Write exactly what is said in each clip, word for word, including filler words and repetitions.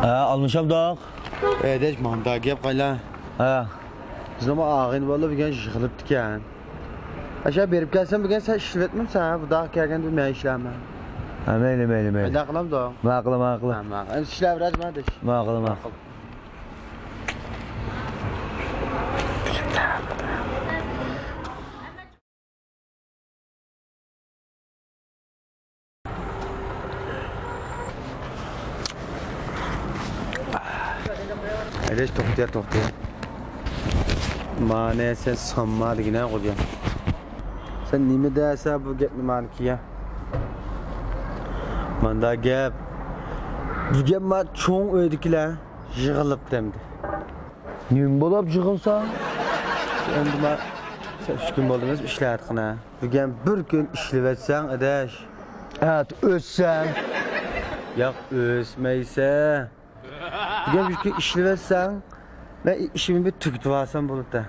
ھە، ئالمىشامدۇق؟ ئەدەش، ماندا گەپ قايلا. ھە. بىزنىڭ ئاغىنە بالا بۈگۈن يىغىلىپتىكەن. ئاشۇ بېرىپ كەلسەم، بۈگۈن سەن ئىشلىۋەتمەمسەن، ھە؟ بۇنداق كەلگەندە مەن ئىشلەرمەن. ھە، مەيلى، مەيلى، مەيلى. شۇنداق قىلامدۇ؟ ماقۇل، ماقۇل. ھە، ماقۇل. ئەمدى ئىشلەۋېرەيلى، ماداش. ماقۇل، ماقۇل. ئەدەش، توختىيە، توختىيە. مانا سەن سانما دېگىنە، خوجام. سەن نېمە دەسە بۇ گەپنى مانا كىيە. ماندا گەپ. بۈگۈن ما چوڭ ئۆيدىكىلەر يىغىلىپ دەمدى. نېمە بولۇپ يىغىلساڭ؟ ئەمدى ما سەن ئۈچ كۈن بولدى ئىشلەۋاتقىنە. بۈگۈن بىر كۈن ئىشلىۋەتسەڭ، ئاداش. ئەتە ئۆتسەڭ. ياق، ئۆتمەيسەن. بۈگۈن بىر كۈن ئىشلىۋەتسەڭ، مەن ئىشىمنى بىر تۈگىتىۋالسام بولىدۇ.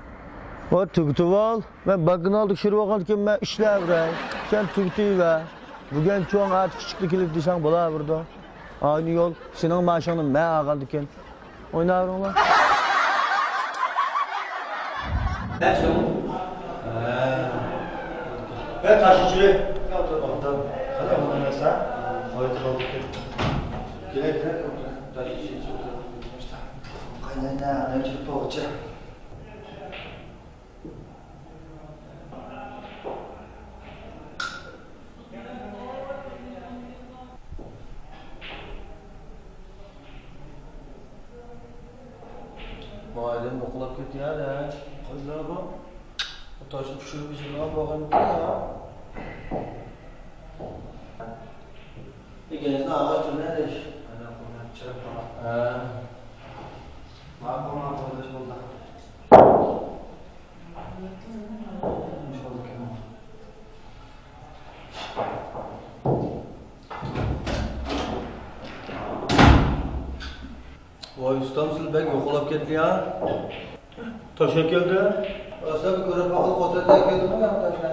ۋاي، تۈگىتىۋال. مەن بانكىنىڭ ئالدىغا چۈشۈرۈۋالغاندىكىن مەن ئىشلەۋېرەي. سەن تۈگىتىۋەر. بۈگۈن چوڭ، ئەتە كىچىكلا كېلىدۇ دېسەڭ بولاۋېرىدۇ. ئاينى يول، سېنىڭ مائاشىڭنى مەن ئالغاندىكىن. ئويناۋېرىڭلار. بەش ئون. ھە. بەر تاشلىچى. قانداق ئوينايسەن؟ كېلە، كېلە. تاشلىچى. قايناينا، ئانا چۈرۈپ بولغۇچە. مايدىن بۇقۇلاپ كېتىۋەردى. قايسىلار بۇ؟ بۇ تاشنى چۈشۈرۈپ يېسىلىغان بولغان ئىكەن يا. ئىككىنچىسىنى ئاغاچ تۈرنەدىش. ھە. ماقۇل، ماقۇل، بەش بولدى. ۋاي ئۇستام، سىلى بەك يوقىلاپ كەتتى يا. تاشا كەلدى. راسا بىر كۆرۈپ باقىلى، قوتۇردا كەلدىمۇ يا تاشا؟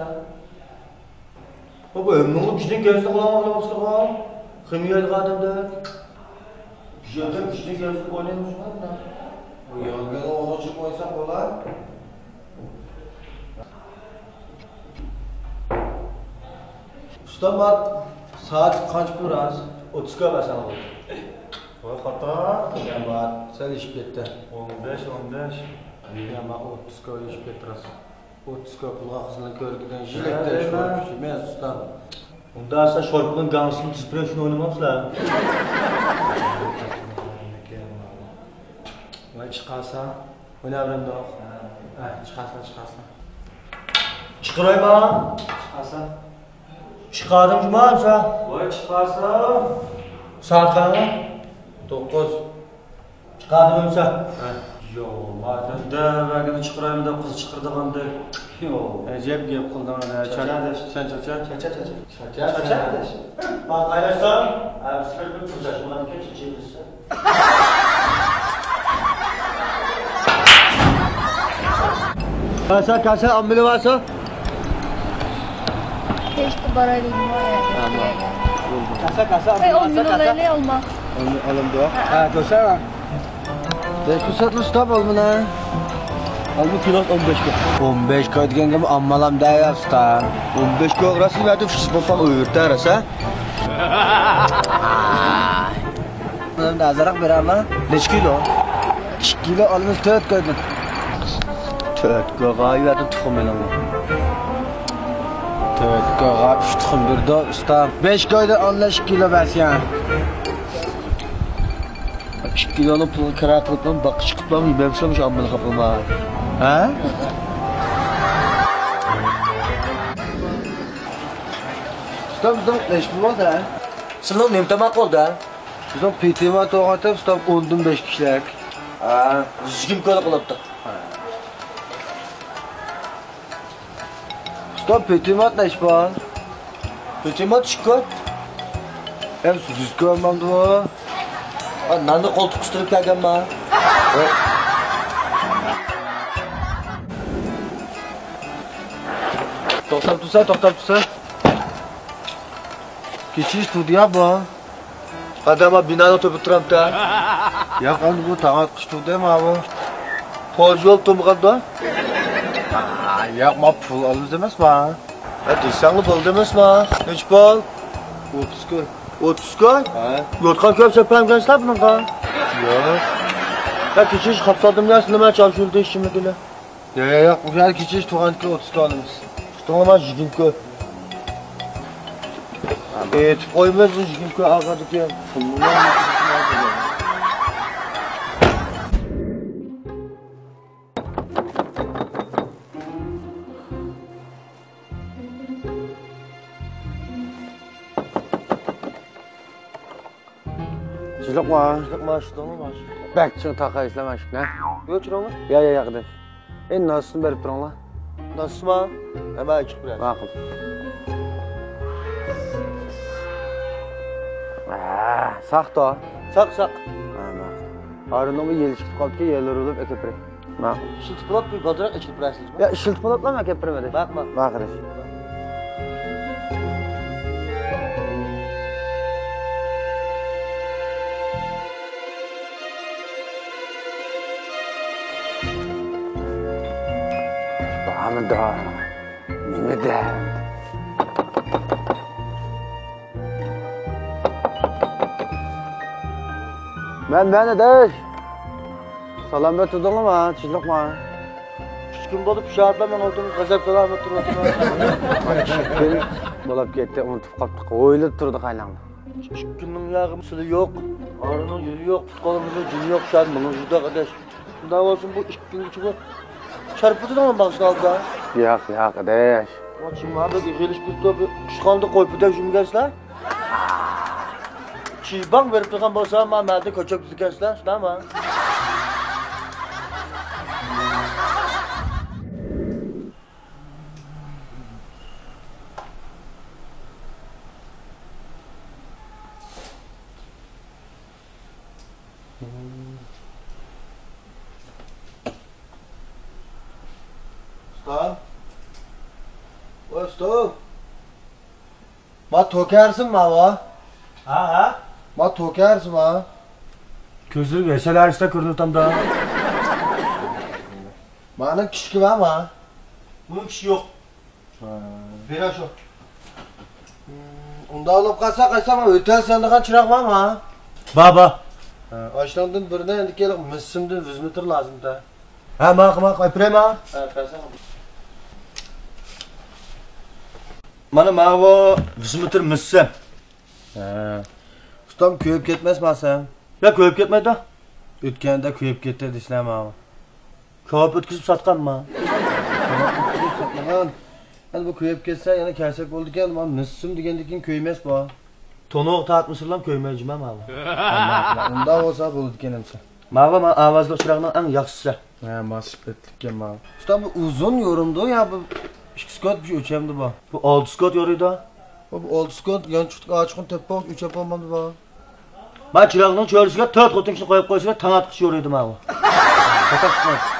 بابا، ھەممىڭلار بىزدىن كەلسە قىلىۋالغان بولسىغۇ. خىمىيەلىك ئادەمدەك. بىزدىن، بىزدىن كەلسە ئوينايمىز شۇنداق. بۇ يالگىنى ئوڭۇشۇپ قويساق بولا. ئۇستام، سائەت قانچە بىر ھازىر؟ ئوتتۇز كوي بەرسەڭ بولدى. ۋاي خاتا. يا بار، سەل ئېشىپ كەتتى. ئون بەش، ئون بەش. يا ماقۇل، ئوتتۇز كوي ئېشىپ كەتتى راست. ئوتتۇز كوي پۇلغا قىزنىڭ كۆركىدىن ژىلەكتەك شورپا ئىچىمىز ئۇستام. ئۇنداق دېسە شورپىنىڭ گاڭگىسىنى دىسپلېي ئۈچۈن ئوينىمامسىلەر؟ ۋاي چىقارسا، ئويناۋېرەمدۇق. ھە، چىقارسا، چىقارسا. چىقىرايما؟ چىقارسا. چىقاردىم جۇما ئەمسە. ۋاي چىقارسا. سائەت قانچە؟ توققۇز. چىقاردىم ئەمسە. ھە. يو، مادەم دەۋەرگىنى چىقىرايمەن دەپ قىز چىقىرىدىغاندەك. يو. ئەجەب گەپ قىلدىڭ ھە. چاچا ئاداش. سەن چاچا. چاچا، چاچا. چاچا، چاچا ئاداش. ما قايراشسام، ھە، بىر بىر پۇل چاچمىغاندىكىن چېچىۋېتىسەن. كاسا، كاسا، ئاممىنى بارسا؟ كەچتە بارايلى، نېمە ئۇ يەرگە؟ كاسا، كاسا، ئەي، ئاممىنى ئون مىڭ بارسا، كاسا. ئالايلى، ئالما. ئون مىڭ ئالىمدۇ. ھە، كۆرسەڭ. بەش پۇرسەتنى ئۇستاپ ئالمىنى. ئالما كىلوسى ئون بەش كوي. ئون بەش كوي دېگەنگىمۇ ئاممالام دەيۋەر ئۇستا. ئون بەش كوي راست يەردە فىش بولساڭ ئۆيۈرتە راسا. ئازراق بېرەمە. نەچچە كىلو؟ ئىككى كىلو ئالىمىز تۆت كويدىن. تۆت كويغا يەردە تۇخۇم ئېلىڭ. تۆت كويغا ئۈچ تۇخۇم بېرىدۇ ئۇستا. بەش كويدىن ئاللا ئىككى كىلو بەرسەن. ئىككى كىلونى پۇلغا كىرا قىلىپلا باققا چىقىپلا يېمەمسىلەر مۇشۇ ئاممىنى خاپىما. ھە؟ ئۇستا بىزنىڭ نەشپۇ بولدى ھە؟ سىلىنىڭ نېمە تاماق بولدى ھە؟ بىزنىڭ پېتىما توغرىتىپ ئۇستا ئوندىن بەش كىشىلىك. ھە، يىگىرمە كويلۇق بولۇپتۇ. ئۇستا، پېتىمات نەچچە پۇل؟ پېتىمات ئىككى كوي. ئەمسە يۈز كوي بولمامدۇ؟ ئا، ناننى قولتۇققا قىستۇرۇپ كەلگەنمەن. توختاپ تۇرسا، توختاپ تۇرسا. كېچىش تۇردى يا بۇ. ئادەم بىنانىڭ تۆپىدە تۇرامتى؟ ياق، ئەمدى بۇ تاڭ ئاتقۇچە تۇردى ماۋۇ. پول يول تۇرمىغاندا؟ ياق، ما پۇل ئالىمىز ئەمەس ما. ھە، دېسەڭلا بولدى ئەمەس ما. نەچچە پول؟ ئوتتۇز كوي. ئوتتۇز كوي؟ ھە. يوتقان كۆپ سەپەرمىكەنسىلەر بۇنىڭغا؟ ياق. ھە، كېچىش قاپسالدىم دەسىلە، مەن چارشۇلدا ئىشىملىكىنى. ياق، ياق، ياق، بۇ يەر كېچىش تۇغان كۈن ئوتتۇز كوي ئالىمىز. شۇڭا مانا يىگىرمە كوي. ئېيتىپ قويىمىز، يىگىرمە كوي ئالغاندىكىن. تىنچلىقمۇ؟ تىنچلىقمۇ، شۇنداقمۇ، ماش؟ بەك چىڭ تاقايسىلەر مانا شۇنى. يوق، چىراڭلار. يا، يا، ياق، ئاداش. ئەي، ناننى بېرىپ تۇرۇڭلار. نانمۇ؟ ھەممە ئىچىپ بېرەرسىز. ماقۇل. ھە، ساقتا. ساق، ساق. ھە، ماقۇل. ھارۇننىڭ بىر يېلى چىقىپ قاپتىكەن، يېلى ئۇرۇلۇپ ئەكەپ بېرەي. ماقۇل. ئىشلىتىپ بولاپ، بىر بالدۇراق ئېچىلىپ بېرەرسىز. يا، ئىشلىتىپ بولاپلا ئەكەپ بېرىمەن. ماقۇل، ماقۇل. ماقۇل. بارمىدا؟ نېمىدە؟ مەن، مەن ئاداش. سالامەت تۇردۇڭلارمۇ؟ تىنچلىقمۇ؟ ئۈچ كۈن بولدى، پىشاپلا مېڭىۋاتىمىز، غەزەپ سالامەت تۇرۇۋاتىمىز. ئىككى كۈن بولاپ كەتتى، ئۇنتۇپ قاپتۇق، ئويلاپ تۇردۇق ئايلاڭدا. ئىككى كۈننىڭ ياغى سىلى يوق، ئارىنىڭ يۈزى يوق، پۇت-قولىمىزنىڭ جېنى يوق، شۇ مېڭىمىز جۇداق ئاداش. شۇنداق بولسىمۇ بۇ ئىككى كۈنگىچە بۇ چارپىدىڭمۇ ماڭسىڭ ئالدىدا؟ ياق، ياق ئاداش. شۇڭا بەك ئېغىرلىشىپ كېتىپتۇ، بىر ئۇچقاندا قويپىدە يۈرمىگەنسىلەر. چىباڭ بېرىپ تۇرغان بولسا، ما مەدە كۆچۈپ كېتىدىكەنسىلەر، شۇنداقمۇ؟ ئۇستا. ۋاي ئۇستا. ما توكەرسىم ماۋۇ؟ ھە، ھە؟ ما توكەرسىم ھە؟ كۆزلىرىگە ھەسەل ھەرىسىدە كۆرۈنۈۋاتامدا. مانىڭ كىشىكى بارمۇ؟ بۇنىڭ كىشىكى يوق. ھە. بىر شۇ. ئۇنداق بولۇپ قالسا، قايسا ما ئۆتەل سەندىغان چىراغ بارمۇ؟ بار، بار. ھە، ئاشۇنىڭدىن بىرنى ئەندىكىلىك مىسسىمدىن يۈز مېتىر لازىمدا. ھە، ماقۇل، ماقۇل، ئاپىرىمەن. ھە، بەرسەڭ. مانا ماۋۇ يۈز مېتىر مىسسىم. ھە. ئۇستام، كۆيۈپ كەتمەسمۇ سەن؟ ياق، كۆيۈپ كەتمەيدۇ. ئۆتكەندە كۆيۈپ كەتتى دېسىلە ماۋۇ. كاۋاپ ئۆتكۈزۈپ ساتقانما؟ كاۋاپ ئۆتكۈزۈپ ساتمىغان. ئەمدى بۇ كۆيۈپ كەتسە يەنە كەلسەك بولىدىكەن، مانا مىسسىم دېگەندىن كېيىن كۆيمەس بۇ. تونۇغا تارتمىسىلا كۆيمەي جىما ماۋۇ. ئۇنداق بولسا بولىدىكەن ئەمسە. ماۋۇ، مانا ئاۋازلىق چىراغنىڭ ئەڭ ياخشىسى. ھە، ماس سۈپەتلىككەن ماۋۇ. ئۇستا، بۇ ئۇزۇن يورۇمدۇ يا بۇ ئىككى سكوت بىر ئۆچەمدۇ بۇ؟ بۇ ئالتە سكوت يورۇيدۇ. بۇ، بۇ ئالتە سكوت يانچۇقتىكى ئاچىقىنى تېپىپ ئۆچەپ بولمامدۇ بۇ؟ ما چىراغنىڭ چۆرىسىگە تۆت خوتۇن كىشىنى قويۇپ قويسىلا تاڭ ئاتقۇچە يورۇيدۇ ماۋۇ. خاتا چىقمايدۇ.